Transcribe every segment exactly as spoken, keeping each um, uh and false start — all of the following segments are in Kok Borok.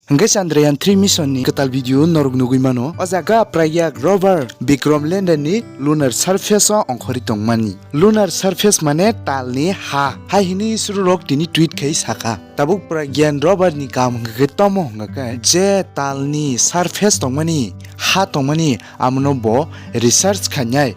Hwnkhe Chandrayaan three mission ni kwtal video norok nugwi mano. O jaga Pragyan rover Vikram lander ni lunar surface o ongkhorwi tongmani. Lunar surface mane tal ni ha. Hai hwnwi isrorok tini tweet khai saka. Tabuk Pragyan rover ni kaam hwnkhe tomo hwnkhe je tal ni surface tongmani, ha tongmani, amono bo research khainai.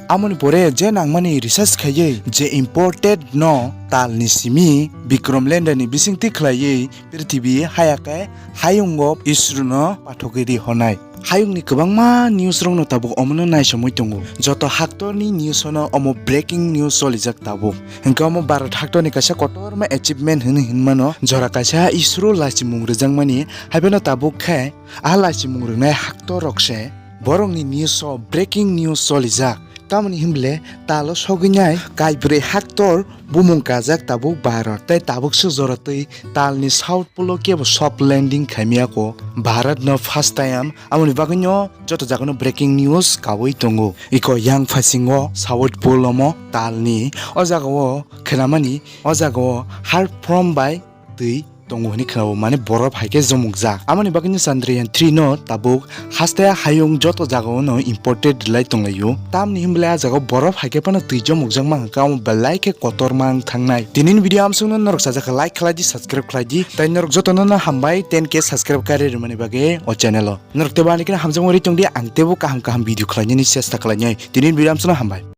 Amoni pore je nangmani research khaiwi je imported no tal ni simi Vikram lander ni bisingtwi khlaiwi prithibi haya khe hayungo isrorno pathogwi ri honai. Hayungni kwbangma news rokno tabuk omono naisamwi tongo. Joto haktorni news ono omo breaking news cholijak tabuk. Hwnkhe omo Bharat haktorni kaisa kotorma achievement hwnwi hwnmano. Jora kaisa isro lachimung rwjakmani, haiphano tabuk khe a lachimung rwnai haktor rok se borokni news o breaking news cholijak. Tamoni hwnble talo sogwinai kaibrwi haktor bumung kajak tabuk Bharat, tei tabuk se jora twi talni South Pole o kebo soft landing khaimiyako. Bharat no first time, amoni bagwino joto jagano breaking news kawi tongo. Iko yang phasingo South Pole omo talni o jagao khnamani, o jagao hard from bai twi tongo hwnwi khnao, mane borof hai khe jomokjak. Amoni bagwino Chandrayaan three no tabuk haste hayung joto jagao no imported rwlai tonglaio. Tamni hwnble a jagao borof hai khe phano twi jomokjak mankha, amo belai khe kotorma wng thangnai. Tinini video amsukno norok sajak kha like khlai di, subscribe khlai di, tei norok jotono no hambai ten K subscribe kari rwmani bagwi o channel o. Norok teibo ani khe hamjakma ri tong di, ang teibo kaham kaham video khlainani chesta khlainai. Tinini video amsukno hambai.